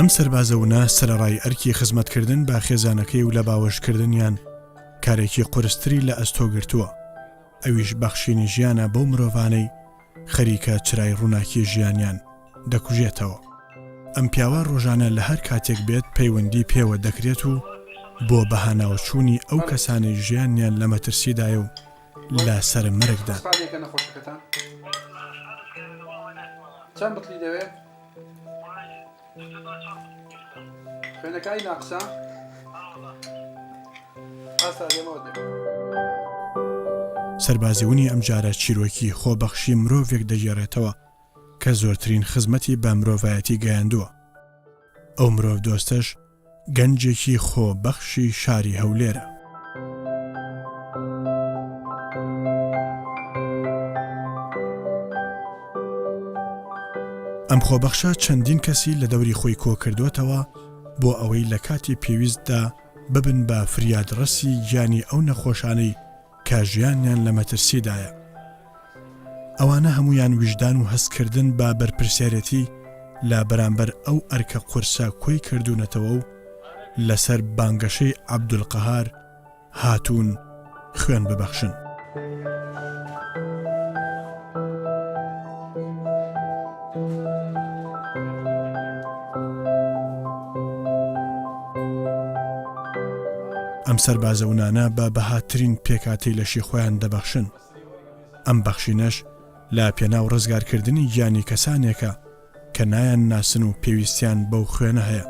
ئەم سەربازە ونە سەرەڕای ئەرکی خزمەتکردن بە خێزانەکەی و لە باوەشکردنیان کارێکی قورستری لە ئەستۆ گرتووە، ئەویش بەخشینی ژیانە بەو مرۆڤانەی خەریکە چرای ڕووناکی ژیانیان دەکوژێتەوە. ئەم پیاوە ڕۆژانە لە هەر کاتێک بێت پەیوەندی پێوە دەکرێت و بۆ بەهاناوەچوونی ئەو کەسانەی ژیانیان لە مەترسیدایە و لە سەر مەرگدان. سەربازی ونی ئەمجارە چیرۆکی خۆبەخشی مرۆڤێک دەگێڕێتەوە کە زۆرترین خزمەتی بە مرۆڤایەتی گەیاندووە. ئەو مرۆڤدۆستەش گەنجێکی خۆبەخشی شاری هەولێرە. ئەم خۆبەخشە چەندین کەسی لە دەوری خۆی کۆکردووەتەوە بۆ ئەوەی لە کاتی پێویستدا ببن بە فریادڕەسی گیانی ئەو نەخۆشانەی کە ژیانیان لە مەترسیدایە. ئەوانە هەموویان ویژدان و هەستکردن بە بەرپرسیارێتی لە بەرامبەر ئەو ئەرکە قورسە کۆی کردوونەتەوە و لەسەر بانگەشەی عەبدولقەهار هاتوون خوێن ببەخشن. ئەم سەربازە ونانە بە بەهاترین پێکهاتەی لەشی خۆیان دەبەخشن. ئەم بەخشینەش لە پێناو ڕزگارکردنی گیانی کەسانێکە کە نایانناسن و پێویستیان بەو خوێنە هەیە.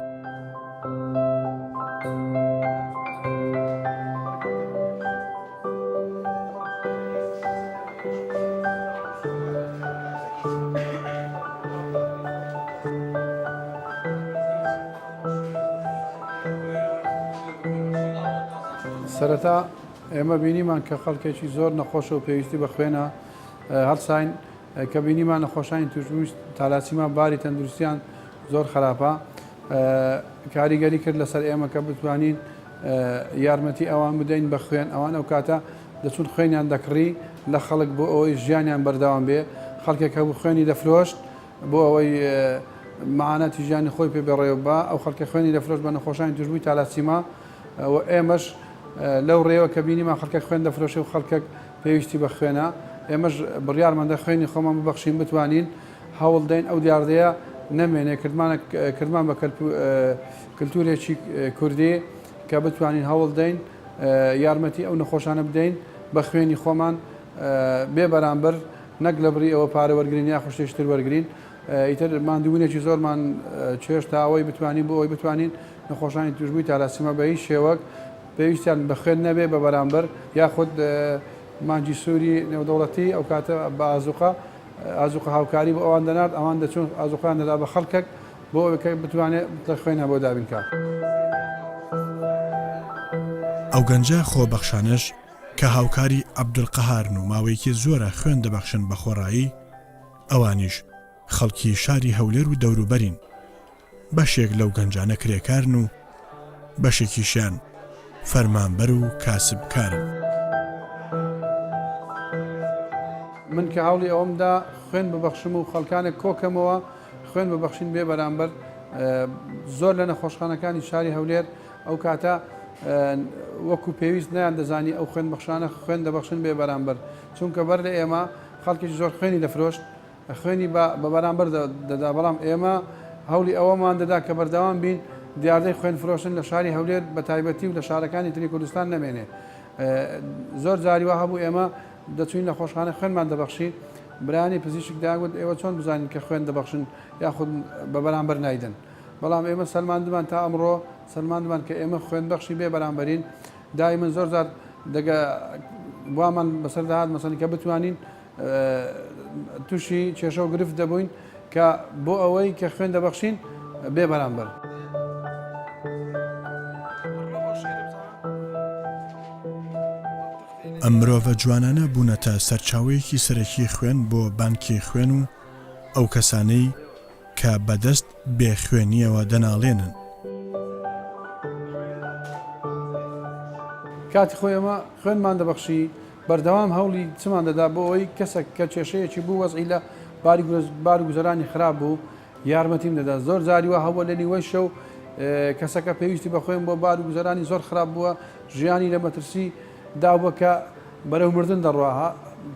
سەرەتا ئێمە بینیمان کە خەڵکێکی زۆر نەخۆشە و پێویستی بە خوێنە، هەڵساین کە بینیمان نەخۆشانی تووشبووی تالاسیما باری تەندروستیان زۆر خراپە، کاریگەری کرد لەسەر ئێمە کە بتوانین یارمەتی ئەوان بدەین بە خوێن، ئەوان ئەو کاتە دەچوون خوێنیان دەکڕی لە خەڵک بۆ ئەوەی ژیانیان بەردەوام بێ، خەڵکێک هەبوو خوێنی دەفرۆشت بۆ ئەوەی مەعاناتی ژیانی خۆی پێ بەڕێوە ببا، ئەو خەڵکە خوێنی دەفرۆشت بە نەخۆشانی تووشبووی تالاسیما و ئێمەش لەو ڕێیەوە کە بینیمان خەڵکەک خوێن دەفرۆشێ و خەڵکەک پێویستی بە خوێنە، ئێمەش بڕیارمان دا خوێنی خۆمان ببەخشین بتوانین هەوڵ دەین ئەو دیاردەیە نەمێنێ، کردمانە کردمان بە کلتورێکی کوردی کە بتوانین هەوڵ دەین یارمەتی ئەو نەخۆشانە بدەین بە خوێنی خۆمان بێ بەرامبەر نەک لە بڕی ئەوە پارە وەرگرین یاخود شتێکی تر وەرگرین ئیتر ماندووبوونێکی زۆرمان چێشت تا ئەوەی بتوانین بۆ ئەوەی بتوانین نەخۆشانی تووشبووی تالاسیما بە هیچ شێوەک پێویستیان بە خوێن نەبێ بە بەرامبەر یاخود مانگی سووری نێودەوڵەتی ئەو کاتە بە ئازوقە ئازوقە هاوکاری بۆ ئەوان دەنارد ئەوان دەچوون ئازوقەیان دەدا بە خەڵکەک بۆ ئەوەی کە بتوانێت بتڵێ خوێنیان بۆ دابین کا. ئەو گەنجە خۆبەخشانەش کە هاوکاری عەبدولقەهارن و ماوەیەکی زۆرە خوێن دەبەخشن بە خۆڕایی، ئەوانیش خەڵکی شاری هەولێر و دەوروبەرین، بەشێک لەو گەنجانە کرێکارن و بەشێکیشیان فەرمانبەر و کاسبکارن. من کە هەوڵی ئەوەم دا خوێن ببەخشم و خەڵکانێک کۆکەمەوە خوێن ببەخشین بێ بەرامبەر، زۆر لە نەخۆشخانەکانی شاری هەولێر ئەو کاتە وەکو پێویست نەیاندەزانی ئەو خوێنبەخشانە خوێن دەبەخشن بێ بەرامبەر، چونکە بەر لە ئێمە خەڵکێکی زۆر خوێنی دەفرۆشت، خوێنی بە بەرامبەر دەدا، بەڵام ئێمە هەوڵی ئەوەمان دەدا کە بەردەوام بین دیاردەی خوێن فرۆشتن لە شاری هەولێر بە تایبەتی و لە شارەکانی تری کوردستان نەمێنێ. زۆر جاری وا هەبوو ئێمە دەچووین نەخۆشخانە خوێنمان دەبەخشی، برایانی پزیشک دەیانگوت ئێوە چۆن بزانین کە خوێن دەبەخشن یاخود بە بەرامبەر نایدەن؟ بەڵام ئێمە سەلماندمان تا ئەمڕۆ سەلماندمان کە ئێمە خوێنبەخشی بێ بەرامبەرین، دایمەن زۆر جار دەگە وامان بەسەر دەهات مەسەلەن کە بتوانین تووشی کێشە و گرفت دەبووین کە بۆ ئەوەی کە خوێن دەبەخشین بێ بەرامبەر. ئەم مرۆڤە جوانانە بوونەتە سەرچاوەیەکی سەرەکی خوێن بۆ بانکی خوێن و ئەو کەسانەی کە بەدەست بێ خوێنییەوە دەناڵێنن. کاتی خۆی ئێمە خوێنمان دەبەخشی، بەردەوام هەوڵی چمان دەدا بۆ ئەوەی کەسەک کە کێشەیەکی بوو وەزعی لە باری بار و گوزەرانی خراپ بوو. یارمەتیم دەدا. زۆر جاری وا هەبووە لە نیوەی شەو کەسەکە پێویستی بە خوێن بووە، بار و گوزەرانی زۆر خراپ بووە، ژیانی لە مەترسی دا بووە کە بەرەو مردن دەڕوا،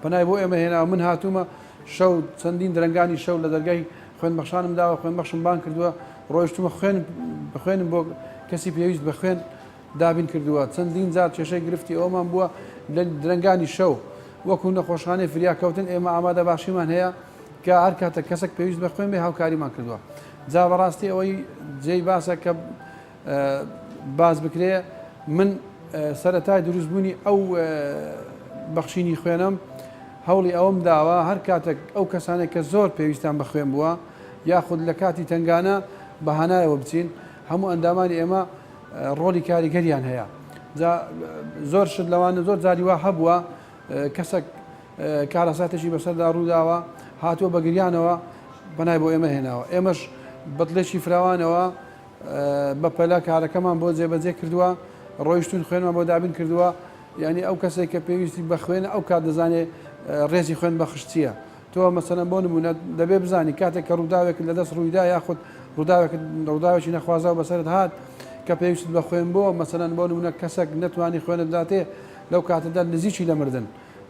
پەنای بۆ ئێمە هێناوە، من هاتوومە شەو چەندین درەنگانی شەو لە دەرگای خوێنبەخشانم داوە، خوێنبەخشم بانگ کردووە، ڕۆیشتوومە خوێن خوێنم بۆ کەسی پێویست بە خوێن دابین کردووە، چەندین جار کێشەی گرفتی ئەوەمان بووە لە درەنگانی شەو وەکو نەخۆشخانەی فریاکەوتن ئێمە ئامادەباشیمان هەیە کە هەر کاتێک کەسێک پێویست بە خوێن بێ هاوکاریمان کردووە. جا بەڕاستی ئەوەی جێی باسە کە باس بکرێ من سەرەتای دروستبوونی ئەو بەخشینی خوێنم هەوڵی ئەوەم داوە هەر کاتێک ئەو کەسانێک کە زۆر پێویستیان بە خوێن بووە یاخود لە کاتی تەنگانە بە هانایەوە بچین هەموو ئەندامانی ئێمە ڕۆڵی کاریگەریان هەیە جا زۆر شت لەوانە زۆر جاری وا هەبووە کەسێک کارەساتێکی بەسەردا ڕووداوە هاتووە بە گریانەوە پەنای بۆ ئێمە هێناوە ئێمەش بەدڵێکی فراوانەوە بەپەلە کارەکەمان بۆ جێبەجێ کردووە ڕۆیشتون خوێنمان بۆ دابین کردووە یعنی ئەو کەسێک کە پێویستی بە خوێنە ئەو کات دەزانێت ڕێزی خوێن بەخش چییە تۆ مەسەلەن بۆ نموونە دەبێ بزانی کاتێک کە ڕووداوێکت لە دەست ڕوویدا یاخود ڕووداوێکت ڕووداوێکی نەخوازراو بەسەرت هات کە پێویستت بە خوێن بۆ مەسەلەن بۆ نموونە کەسێک نەتوانی خوێنت بداتێ لەو کاتەدا نزیکی لە مردن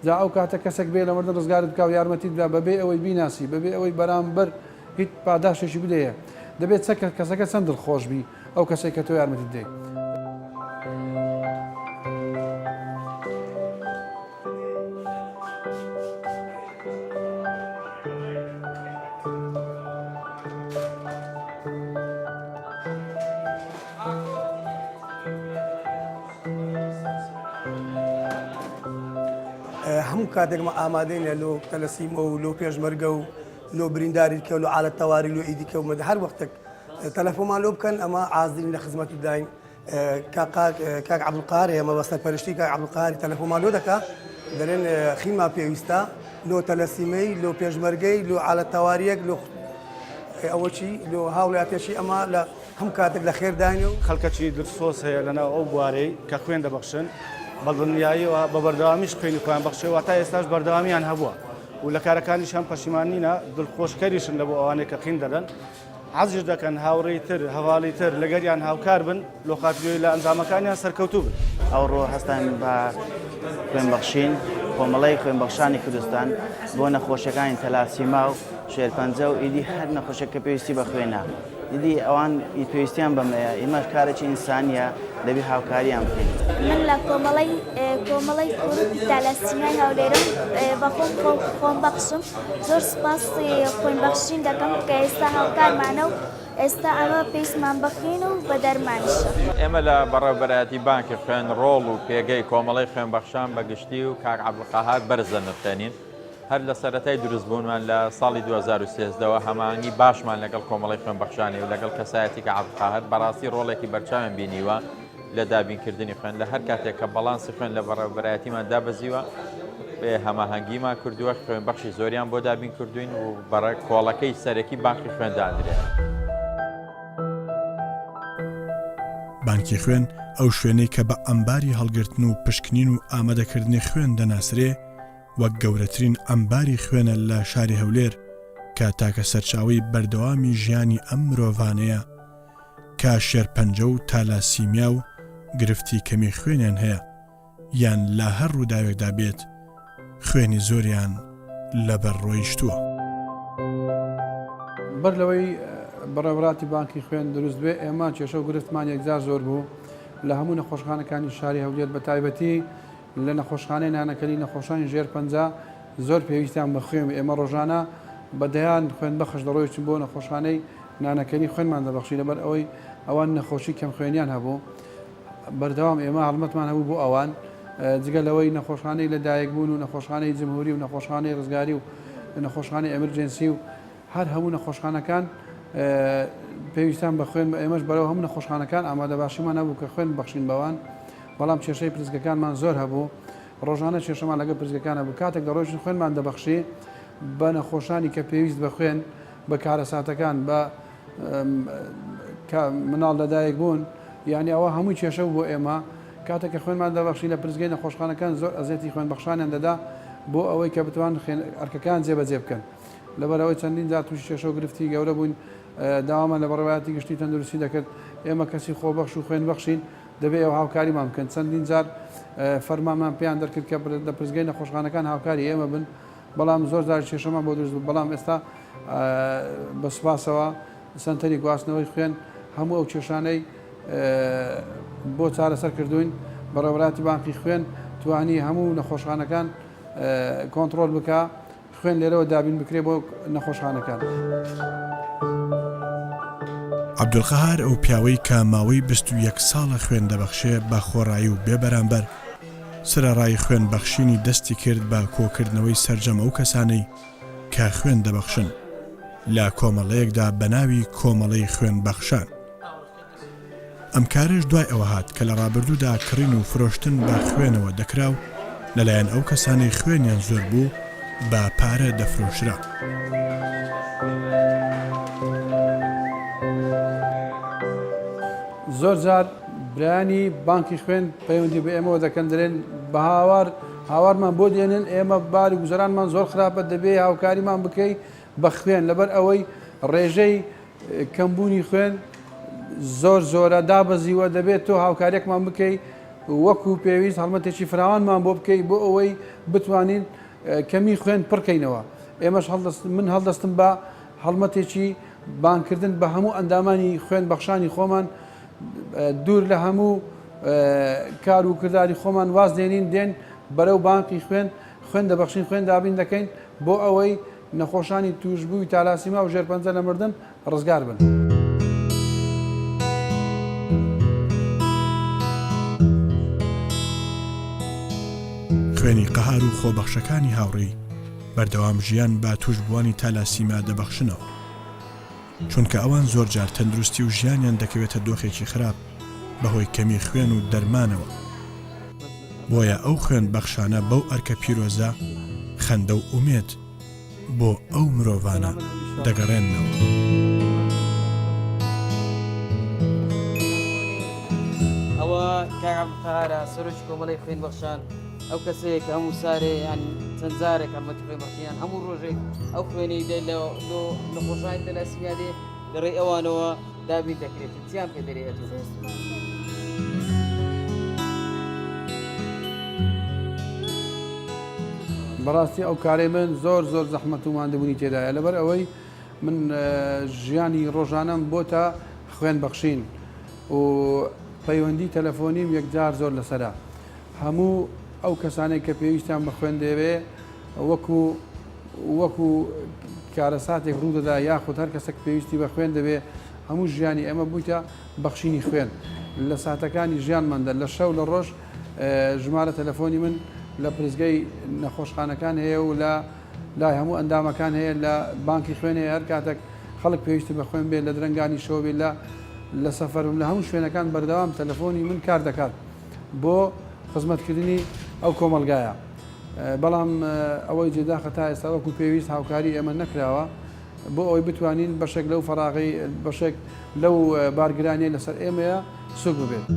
جا ئەو کاتە کەسێک بێ لە مردن ڕزگارت بکا و یارمەتیت بدا بەبێ ئەوەی بیناسی بەبێ ئەوەی بەرامبەر هیچ پاداشتێکی بدەیە دەبێت چە کەسەکە چەند دڵخۆش بی ئەو کەسەی کە تۆ یارمەتیت دەی. هەموو کاتێک مە ئامادەینە لۆ تەلەسیمە و لۆ پێشمەرگە و لۆ برینداری کە لۆ عالەت تەواری لۆ ئیدیکە و هەر وەختێک تەلەفۆمان لۆ بکەن ئەمە ئازرین لە خزمەت داین کاک عەبدولقاهار ئێمە بە سەرپەرشتی کاک عەبدولقاهاری تەلەفۆمان لۆ دەکا دەلێن خیمان پێویستە لۆ تەلەسیمەی لۆ پێشمەرگەی لۆ عالەت تەواریەک لۆ ئەوەچی لۆ هاوڵاتیەکی ئەمە لە هەم کاتێک لە خێرداین و خەڵکەکی دلسۆز هەیە لەناو ئەو بوارەی کە خوێن دەبەخشن بە دڵنیاییەوە بە بەردەوامیش خوێنی خۆیان بەخشێ واتە ئێستاش بەردەوامیان هەبووە و لە کارەکانیشان پەشیمان نینە دڵخۆشکەریشن لە بۆ ئەوانەی کە قین دەدەن حەزیش دەکەن هاوڕێی تر، هەڤاڵی تر لەگەریان هاوکار بن لۆ خاتری لە ئەنجامەکانیان سەرکەوتوو بن. ئەوڕۆ هەستاین بە خوێنبەخشین، کۆمەڵەی خوێنبەخشانی کوردستان بۆ نەخۆشیەکانی تەلاسیما و شێرپەنجە و ئیدی هەر نەخۆشێک کە پێویستی بە خوێنە ئیدی ئەوان پێویستیان بەمەیە، ئیمەش کارێکی ئینسانیە دەبی هاوکاریان بکەین. من لە کۆمەڵەی کۆمەڵەی گروپی تالاسیمیای هەولێرم بەخۆم خۆم بەخشم. زۆر سوپاسی خوێنبەخشین دەکەم کە ئێستا هاوکارمانە و ئێستا ئەمە پێویستمان بە خوێن و بە دەرمانیشە. ئێمە لە بەڕێوەبەرایەتی بانکی خوێن ڕۆڵ و پێگەی کۆمەڵەی خوێنبەخشان بە گشتی و کاک عەبدولقەهار بەرز دەنرخێنین. هەر لە سەرەتای دروستبوونمان لە ساڵی 2013 وە هەماهەنگی باشمان لەگەڵ کۆمەڵەی خوێنبەخشان هەیە و لەگەڵ کەسایەتی کاک عەبدولقاهر بەڕاستی ڕۆڵێکی بەرچاویان بینیوە لە دابینکردنی خوێن لە هەر کاتێک کە بەڵانسی خوێن لە بەڕێوەبەرایەتیمان دابەزیوە هەماهەنگیمان کردووە خوێنبەخشی زۆریان بۆ دابین کردوین و بەڕێ کۆڵەکەی سەرەکی بانقی خوێن دادرێت. بانکی خوێن ئەو شوێنەی کە بە عەمباری هەڵگرتن و پشکنین و ئامادەکردنی خوێن دەناسرێ، وەک گەورەترین عەمباری خوێنە لە شاری هەولێر کە تاکە سەرچاوەی بەردەوامی ژیانی ئەم مرۆڤانەیە کە شێرپەنجە و تالاسیمیا و گرفتی کەمی خوێنیان هەیە یان لە هەر ڕووداوێکدا بێت خوێنی زۆریان لەبەر ڕۆیشتووە. بەر لەوەی بەڕێوەبەراتی بانکی خوێن دروست بێ ئێمە کێشە و گرفتمان یەکجار زۆر بوو لە هەموو نەخۆشخانەکانی شاری هەولێر بە تایبەتی لە نەخۆشخانەی نانەکەلی نەخۆشانی ژێر 50 زۆر پێویستیان بە خوێن ئێمە ڕۆژانە بە دەیان خوێن بەخش دەڕۆیشتین بۆ نەخۆشخانەی نانەکەلی خوێنمان دەبەخشی لەبەر ئەوەی ئەوان نەخۆشی کەم خوێنیان هەبوو بەردەوام ئێمە هەڵمەتمان هەبوو بۆ ئەوان جگە لەوەی نەخۆشخانەی لە دایکبوون و نەخۆشخانەی جمهوری و نەخۆشخانەی ڕزگاری و نەخۆشخانەی emergency و هەر هەموو نەخۆشخانەکان پێویستان بە خوێن بە ئێمەش بەرەو هەموو نەخۆشخانەکان ئامادەباشیمان هەبوو کە خوێن بەخشین بەوان بەڵام کێشەی پرسگەکانمان زۆر هەبوو ڕۆژانە کێشەمان لەگەڵ پرسگەکان هەبوو کاتێک دەڕۆیشتین خوێنمان دەبەخشی بە نەخۆشانی کە پێویست بە خوێن بە کارەساتەکان بە کە مناڵ لەدایک بوون یعنی ئەوە هەمووی کێشە بوو بۆ ئێمە کاتێک کە خوێنمان دەبەخشی لە پرسگەی نەخۆشخانەکان زۆر ئەزیەتی خوێنبەخشانیان دەدا بۆ ئەوەی کە بتوان ئەرکەکان جێبەجێ بکەن لەبەرئەوەی چەندین جار تووشی کێشە و گرفتی گەورە بووین. داوامان لە بەڕێوەبەرایەتی گشتی تەندروستی دەکرد ئێمە کەسی خۆبەخش و خوێنبەخشین دەبێ ئێوە هاوکاریمان بکەن چەندین جار فەرمانمان پێیان دەرکرد کە لە پرسگەی نەخۆشخانەکان هاوکاری ئێمە بن بەڵام زۆر جار کێشەمان بۆ دروست بوو بەڵام ئێستا بە سوپاسەوە سەنتەری گواستنەوەی خوێن هەموو ئەو کێشانەی بۆ چارەسەر کردوین بەڕێوەبەرایەتی بانقی خوێن توانی هەموو نەخۆشخانەکان کۆنتڕۆل بکا خوێن لێرەوە دابین بکرێ بۆ نەخۆشخانەکان. عەبدولقەهار ئەو پیاوەی کە ماوەی 21 ساڵە خوێن دەبەخشێ بە خۆڕایی و بێ بەرامبەر، سەرەڕای خوێن بەخشینی دەستی کرد بە کۆکردنەوەی سەرجەم ئەو کەسانەی کە خوێن دەبەخشن لە کۆمەڵەیەکدا بە ناوی کۆمەڵەی خوێن بەخشان. ئەم کارەش دوای ئەوە هات کە لە ڕابردوودا کڕین و فرۆشتن بە خوێنەوە دەکرا و لەلایەن ئەو کەسانەی خوێنیان زۆر بوو بە پارە دەفرۆشرا. زۆر جار برایانی بانکی خوێن پەیوەندی بە ئێمەوە دەکەن دەرێن بە هاوار هاوارمان بۆ دێنن ئێمە باری گوزەرانمان زۆر خراپە دەبێ هاوکاریمان بکەی بە خوێن لەبەر ئەوەی ڕێژەی کەمبوونی خوێن زۆر زۆرە دابەزیوە دەبێت تۆ هاوکاریەکمان بکەی وەکو پێویست هەڵمەتێکی فراوانمان بۆ بکەی بۆ ئەوەی بتوانین کەمی خوێن پڕکەینەوە ئێمەش هەڵدەست من هەڵدەستم بە هەڵمەتێکی بانگکردن بە هەموو ئەندامانی خوێن بەخشانی خۆمان دوور لە هەموو کار و کرداری خۆمان واز دێنین دێن بەرەو بانقی خوێن خوێن دەبەخشین خوێن دابین دەکەین بۆ ئەوەی نەخۆشانی تووشبووی تالاسیما و ژێرپەنجە لە مردن ڕزگار بن. خوێنی قەهار و خۆبەخشەکانی هاوڕێی بەردەوام ژیان بە تووشبووانی تالاسیما دەبەخشنەوە، چونکە ئەوان زۆرجار تەندروستی و ژیانیان دەکەوێتە دۆخێکی خراپ بەهۆی کەمی خوێن و دەرمانەوە، بۆیە ئەو خوێن بەخشانە بەو ئەرکە پیرۆزە خەندە و ئومێد بۆ ئەو مرۆڤانە دەگەڕێننەوە. ئەوە کاک عەبدولقەهارە سەرۆکی کۆمەڵەی خوێنبەخشان ئەو کەسەیە کە هەموو سارێ یان چەند جارێک هەڵمەتی خوێنبەخشین یان هەموو ڕۆژێک ئەو خوێنەی دێ لە لۆ نەخۆشانی تەلاسیمیا دێ لە ڕێی ئەوانەوە دابین دەکرێت چیان پێ دەرێ ئەتوو؟ بەڕاستی ئەو کارەی من زۆر زۆر زەحمەت و ماندووبوونی تێدایە لەبەر ئەوەی من ژیانی ڕۆژانەم بۆتە خوێن بەخشین و پەیوەندی تەلەفۆنیم یەکجار زۆر لەسەرە هەموو ئەو کەسانەی کە پێویستیان بە خوێن دەبێ وەکو وەکو کارەساتێک ڕوودەدا یاخود هەر کەسێک پێویستی بە خوێن دەبێ هەموو ژیانی ئێمە بوویتە بەخشینی خوێن لە ساتەکانی ژیانماندا لە شەو لە ڕۆژ ژمارە تەلەفۆنی من لە پرسگەی نەخۆشخانەکان هەیە و لە لای هەموو ئەندامەکان هەیە لە بانکی خوێن هەیە هەر کاتێک خەڵک پێویستی بە خوێن بێت لە درەنگانی شەو بێت لە لە سەفەرم لە هەموو شوێنەکان بەردەوام تەلەفۆنی من کار دەکات بۆ خزمەتکردنی ئەو کۆمەڵگایە بەڵام ئەوەی جێداخە تا ئێستا وەکو پێویست هاوکاری ئێمە نەکراوە بۆ ئەوەی بتوانین بەشێک لەو فەراغەی بەشێک لەو بارگرانیەی لەسەر ئێمەیە سوک ببێت.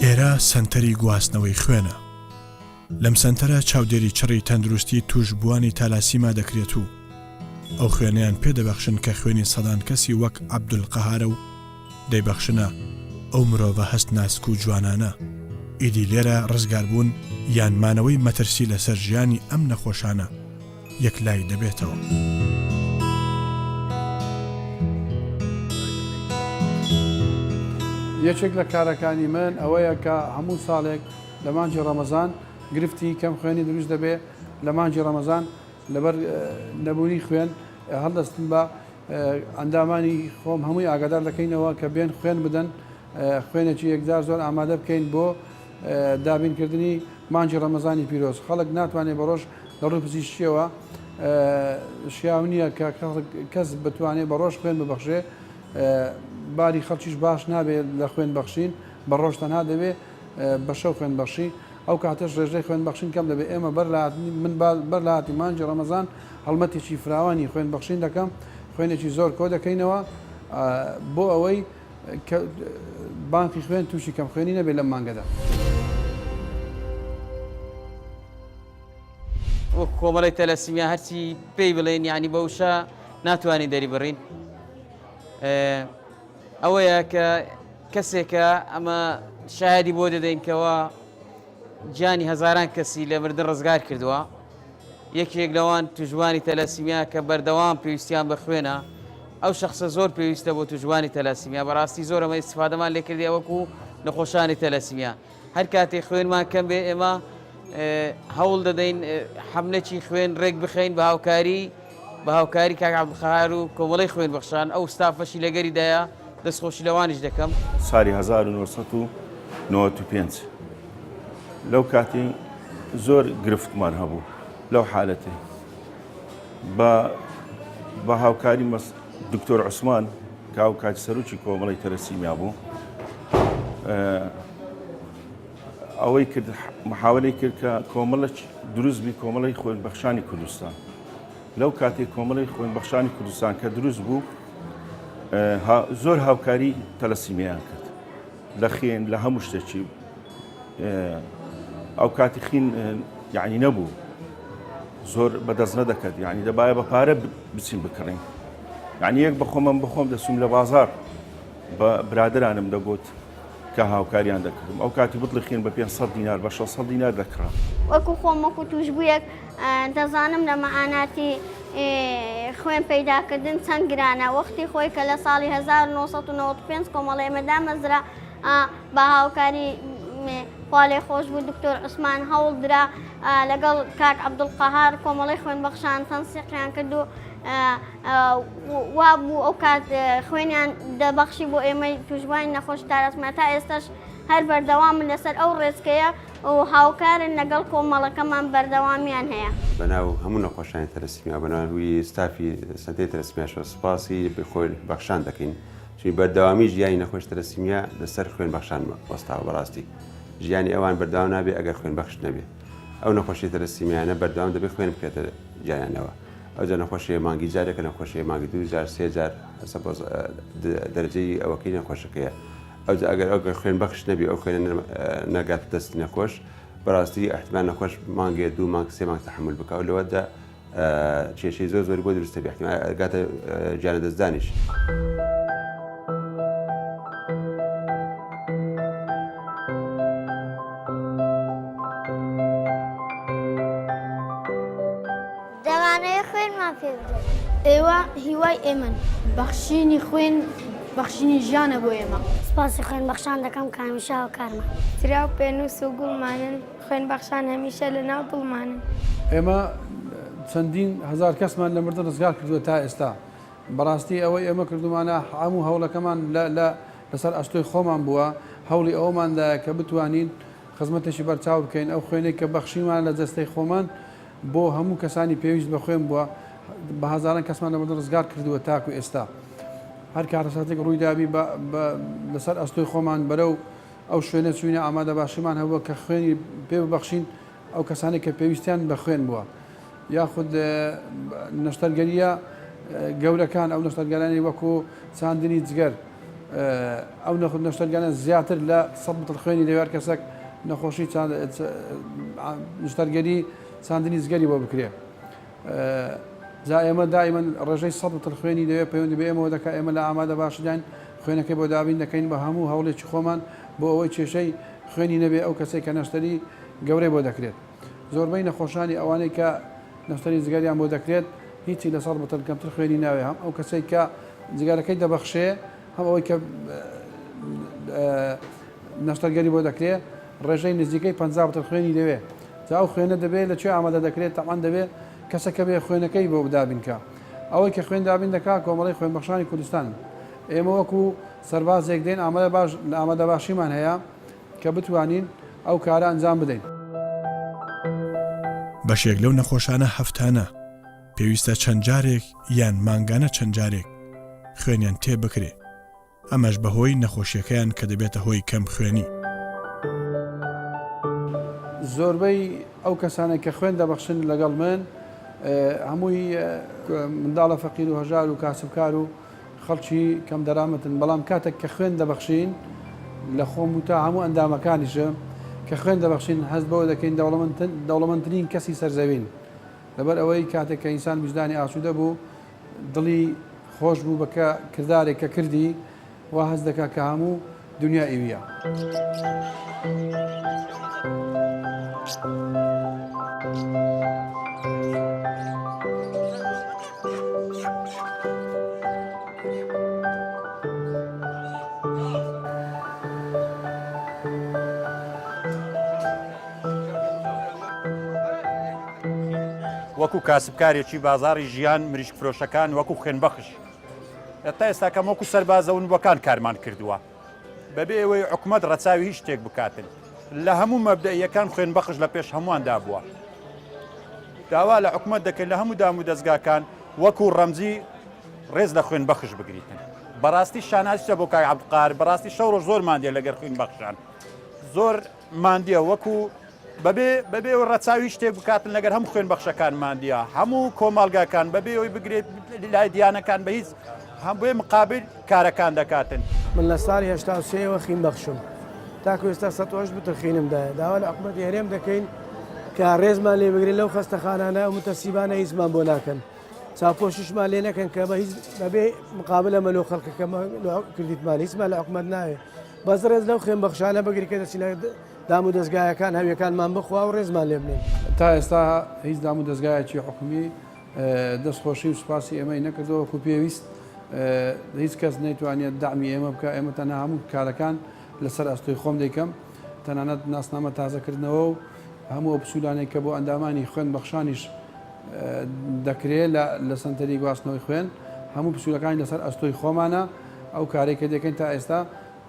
ئێرە سەنتەری گواستنەوەی خوێنە. لەم سەنتەرە چاودێری چڕی تەندروستی تووشبووانی تالاسیما دەکرێت و ئەو خوێنەیان پێ دەبەخشن کە خوێنی سەدان کەسی وەک عەبدولقەهارە و دەیبەخشنە ئەو مرۆڤە هەست ناسک و جوانانە. ئیدی لێرە ڕزگاربوون یان مانەوەی مەترسی لەسەر ژیانی ئەم نەخۆشانە یەکلایی دەبێتەوە. یەکێک لە کارەکانی من ئەوەیە کە هەموو ساڵێک لە مانگی ڕەمەزان گرفتی کەم خوێنی دروست دەبێ لە مانگی ڕەمەزان لەبەر نەبوونی خوێن هەڵدەستم بە ئەندامانی خۆم هەمووی ئاگادار دەکەینەوە کە بێن خوێن بدەن خوێنێکی یەکجار زۆر ئامادە بکەین بۆ دابینکردنی مانگی ڕەمەزانی پیرۆز خەڵک ناتوانێت بە ڕۆژ لە ڕووی پزیشکیەوە شیاو نییە کە کەس بتوانێت بە ڕۆژ خوێن ببەخشێ باری خەڵکیش باش نابێت لە خوێن بەخشین بە ڕۆژ تەنها دەبێت بە شەو خوێن بەخشی ئەو کاتەش ڕێژەی خوێن بەخشین کەم دەبێت ئێمە بەر لە هاتنی من بەر لە هاتنی مانگی ڕەمەزان هەڵمەتێکی فراوانی خوێن بەخشین دەکەم خوێنێکی زۆر کۆ دەکەینەوە بۆ ئەوەی کە بانقی خوێن تووشی کەم خوێنی نەبێت لەم مانگەدا. وەک کۆمەڵی تەلەسیمیا هەرچی پێی بڵێن یعنی بە وشە ناتوانین دەری بڕین ئەوەیە کە کەسێکە ئەمە شایدی بۆ دەدەین کەەوە گیانی هەزاران کەسی لە مردن ڕزگار کردووە یەکێک لەوان توژوانی تەلەسیمیا کە بەردەوام پێویستیان بە خوێنە ئەو شخصە زۆر پێویستە بۆ توژوانی تەلەسیمیا بەڕاستی زۆر ئەمە ئیسفادەمان لێکردی وەکو نەخۆشانی تەلەسیمیا هەر کاتێک خوێنمان کەم بێ ئێمە هەوڵ دەدەین حەملەکی خوێن ڕێک بخەین بە هاوکاری بە هاوکاری کاک عەبدولقەهار و کۆمەڵەی خوێن بەخشان ئەو ستافەشی لەگەریدایە دەستخۆشی لەوانیش دەکەم. سالی 1995 لەو کاتی زۆر گرفتمان هەبوو لەو حالەتی بە بە هاوکاری دکتۆر عوسمان کە ئەو کاتی سەرۆکی کۆمەڵی تەلەسیمیا بوو ئەوەی کرد محاولەی کرد کە کۆمەڵە دروست بی کۆمەڵی خوێنبەخشانی کوردستان لەو کاتێک کۆمەڵی خوێنبەخشانی کوردستان کە دروست بوو زۆر هاوکاری تەلەسیمیان کرد لە خێن لە هەموو شتێکی ئەو کاتی خین یعنی نەبوو زۆر بەدەست نەدەکرد یعنی دەبایە بە پارە بچین بکڕین یعنی یەک بەخۆمم بەخۆم دەچووم لە بازار بە برادرانم دەگوت کە هاوکاریان دەکردم ئەو کاتی بتڵی خین بە 500 دینار بە 600 دینار دەکڕا. وەکو خۆم وەکو توشبوویەک دەزانم لە مەعاناتی خوێن پەیداکردن چەند گرانە، وەختی خۆی کە لە ساڵی 1995 کۆمەڵەی ئێمە دامەزرا بە هاوکاری خوالێخۆشبوو دکتۆر عوسمان هەوڵدرا لەگەڵ کاک عەبدولقەهار کۆمەڵەی خوێنبەخشان تەنسیقیان کرد و وابوو ئەو کات خوێنیان دەبەخشی بۆ ئێمەی توشبووانی نەخۆش تاراسما تا ئێستاش هەر بەردەوامن لەسەر ئەو ڕێچکەیە و هاوکارن لەگەڵ کۆمەڵەکەمان بەردەوامیان هەیە. بەناو هەموو نەخۆشانی تەلەسیمیا و بەناوی ستافی سەنتەری تەلەسیمیاشەوە سوپاسی خوێن بەخشان دەکەین چونی بەردەوامی ژیانی نەخۆش تەلەسیمیا لەسەر خوێن بەخشان وەستاوە بەڕاستی ژیانی ئەوان بەردەوام نابێ ئەگەر خوێن بەخش نەبێ ئەو نەخۆشی تەلەسیمیانە بەردەوام دەبێ خوێن بکرێتە گیانیانەوە ئەوجا نەخۆشی مانگی جارێکە نەخۆشی مانگی دوو جار سێ جار سەپۆز دەرەجەی ئەوەکەی نەخۆشەکەیە ئەوجا ئەگەر ئەگەر خوێن بەخش نەبی ئەو خوێنە نەگات دەستی نەخۆش بەڕاستی احتمال نەخۆش مانگێ دوو مانگ سێ مانگ تحمل بکە و لەوەدا کێشەی زۆر زۆری بۆ دروستە بێ احتمال گاتە گیانە دەستدانیش. دەمانەوێت خوێنمان پێ بدەن. ئێوە هیوای ئێمەن. بەخشینی خوێن بەخشینی ژیانە بۆ ئێمە. سوپاسی خوێنبەخشان دەکەم کە هەمیشە هاوکارمان. چرا و پێنووس و گوڵمانن، خوێنبەخشان هەمیشە لە ناو دڵمانن. ئێمە چەندین هەزار کەسمان لە مردن ڕزگار کردووە تا ئێستا. بەڕاستی ئەوەی ئێمە کردوومانە هەموو هەوڵەکەمان لە لە لەسەر ئەستۆی خۆمان بووە، هەوڵی ئەوەمان دایە کە بتوانین خزمەتێکی بەرچاو بکەین، ئەو خوێنەی کە بەخشیومانە لە جەستەی خۆمان بۆ هەموو کەسانی پێویست بە خوێن بووە، بە هەزاران کەسمان لە مردن ڕزگار کردووە تاکو ئێستا هەر کارەساتێک ڕوویدابی بە لەسەر ئەستۆی خۆمان بەرەو ئەو شوێنە چووینە ئامادەباشیمان هەبووە کە خوێنی پێ ببەخشین ئەو کەسانەی کە پێویستیان بە خوێن بووە یاخود نەشتەرگەرییە گەورەکان ئەو نەشتەرگەرانی وەکو چاندنی جگەر ئەو نەشتەرگەرانە زیاتر لە سە بتڵ خوێنی دەوێت هەر کەسێک نەخۆشی نەشتەرگەری چاندنی جگەری بۆ بکرێ جا ئێمە دائیمەن ڕێژەی سە بتڵ خوێنی دەوێت پەیوەندی بە ئێمەوە دەکات ئێمە لە ئامادە باشداین خوێنەکەی بۆ دابین دەکەین بە هەموو هەوڵێکی خۆمان بۆ ئەوەی کێشەی خوێنی نەبێ ئەو کەسێک کە نەشتەری گەورەی بۆ دەکرێت زۆربەی نەخۆشانی ئەوانەی کە نەشتەری جگەریان بۆ دەکرێت هیچی لەسەر بتڵ کەمتر خوێنی ناوێ هەم ئەو کەسێک کە جگەرەکەی دەبەخشێ هەم ئەوەی کە نەشتەرگەری بۆ دەکرێ ڕێژەی نزیکەی 50 بتڵ خوێنی دەوێ جا ئەو خوێنە دەبێ لە کوێ ئامادە دەکرێت تەعان دەبێ کەسەکە بێ خوێنەکەی بۆ دابین کە ئەوەی کە خوێن دابین دەکا کۆمەڵەی خوێنبەخشانی کوردستان ئێمە وەکو سەربازێک دێن ئامادە باش ئامادە باشیمان هەیە کە بتوانین ئەو کارە ئەنجام بدەین. بەشێک لەو نەخۆشانە هەفتانە پێویستە چەند جارێک یان مانگانە چەند جارێک خوێنیان تێ بکرێ، ئەمەش بەهۆی نەخۆشیەکەیان کە دەبێتە هۆی کەم خوێنی. زۆربەی ئەو کەسانەی کە خوێن دەبەخشن لەگەڵ من هەمووی منداڵە فەقیر و هەژار و کاسبکار و خەڵکی کەم دەرامەتن، بەڵام کاتێک کە خوێن دەبەخشین لە خۆم و تا هەموو ئەندامەکانیشم کە خوێن دەبەخشین هەست بەوە دەکەین دەوڵەمەندترین کەسی سەر زەوین. لەبەر ئەوەی کاتێک کە ئینسان ویژدانی ئاسوودە بوو دڵی خۆش بوو بە کە کردارێک کە کردی وا هەست دەکا کە هەموو دونیا ئیویە. وەکو کاسبکارێکی بازاڕی ژیان مریشک فرۆشەکان وەکو خوێنبەخش تا ئێستاکەم وەکو سەربازە ونبووەکان کارمان کردووە بەبێ ئەوەی حکومەت ڕەچاوی هیچ شتێک بکاتن لە هەموو مەبدەئیەکان خوێنبەخش لە پێش هەموواندا بووە داوا لە حکومەت دەکەین لە هەموو دام و دەزگاکان وەکو ڕەمزی ڕێز لە خوێن بەخش بگریتن بەڕاستی شانازیشە بۆ کاک عەبدولقاهر بەڕاستی شەو ڕۆژ زۆر ماندیە لەگەر خوین بەخشان زۆر ماندیە وەکو بەبێ بەبێ ئەوەی ڕەچاوی شتێک بکاتن لەگەر هەموو خوێن بەخشەکان ماندیە هەموو کۆمەڵگاکان بەبێ ئەوەی بگرێت لای دیانەکان بە هیچ هەم بۆیە مقابل کارەکان دەکاتن. من لە ساڵی 83 ەوە خین بەخشم تاکو ئێستا 108 بتر خینم دایە داوا لە حکومەتی هەرێم دەکەین کە ڕێزمان لێ بگرن لەو خەستەخانانە ئەو متەسیبانە هیچمان بۆ ناکەن چاوپۆشیشمان لێ نەکەن کە بە هیچ بەبێ مقابلە مە لۆ خەڵکەکە کردیتمان هیچمان لە حکومەت ناوێ بەس ڕێز لەو خوێن بەخشانە بگری کە دەچینە دام و دەزگایەکان هەویەکانمان بخوا و ڕێزمان لێ بنێن. تا ئێستا هیچ دام و دەزگایەکی حکومی دەست خۆشی و سوپاسی ئێمەی نەکردووە وەکو پێویست هیچ کەس نەیتوانیە دەعمی ئێمە بکا ئێمە تەنها هەموو کارەکان لەسەر ئەستۆی خۆم دەیکەم تەنانەت ناسنامە تازەکردنەوە و هەموو ئەو پسولانەی کە بۆ ئەندامانی خوێن بەخشانیش دەکرێ لە سەنتەری گواستنەوەی خوێن هەموو پسولەکانی لەسەر ئەستۆی خۆمانە ئەو کارەی کە دەکەین تا ئێستا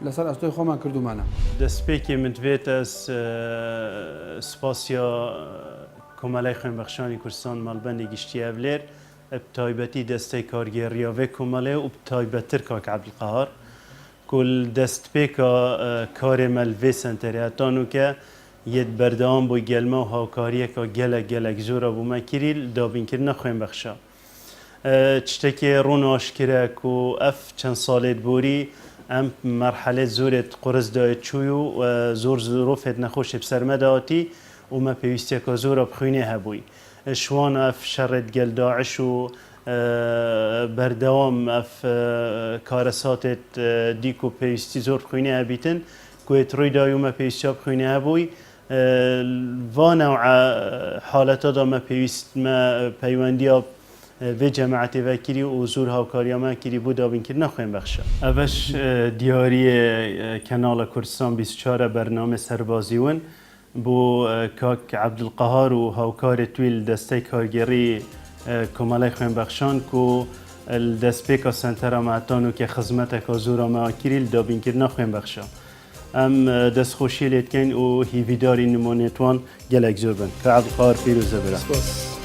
لەسەر ئەستۆی خۆمان کردوومانە. دەستپێکێ من دڤێت ئەز سپاسیا کۆمەلەی خوێنبەخشانی کوردستان مەڵبەندی گشتی هەولێر ب تایبەتی دەستەی کارگێڕیا ڤێ کۆمەلێ و ب تایبەتتر کاک عەبدولقەهار کو ل دەستپێکا کارێ مە ل ڤێ سەنتەرێ هەتا نوکە یەت بەردەوام بوی گەلمە و هاوکاریەکا گەلەک گەلەک زۆرا بو مە کری ل دابینکردنا خوێنبەخشا. چشتەکێ ڕوون ئاشکرە کو ئەف چەند ساڵێت بۆری ئەم مەرحەلێت زۆرێت قورس دایت چوی و زۆر زروفێت نەخۆشێ بسەر مە داتی و مە پێویستیەکا زۆرا بخوینێ هەبوی. شوان ئەف شەڕێت گەل داعش و بەردەوام ئەف کارەساتێت دی کو پێویستی زۆر بخوینێ هەبیتن کوێت ڕوی دای و مە پێویستیا بخوینێ هەبوی ڤا نەوعە حالەتادا مە پێویست مە پەیوەندیا ڤێ جەماعەتێ ڤە کری و زور هاوکاریا مە کری بۆ دابینکردنا خوێن بەخشە. ئەڤەش دیاریێ کەناڵە کوردستان 24 بەرنامێ سەربازی ون بۆ کاک عەبدولقەهار و هاوکارێ توی ل دەستەی کارگێڕی کۆمەلەی خوێنبەخشان کو ل دەستپێکا سەنتەرا مە هەتا نوکێ خزمەتەکا زورا مە کری ل دابینکردنا خوێنبەخشە. ئەم دەستخۆشیە لێ دکەین و هیڤیدارین نمۆنێتوان گەلەک زۆر بن. کاک عەبدولقەهار پیرۆزە برا. سپاس.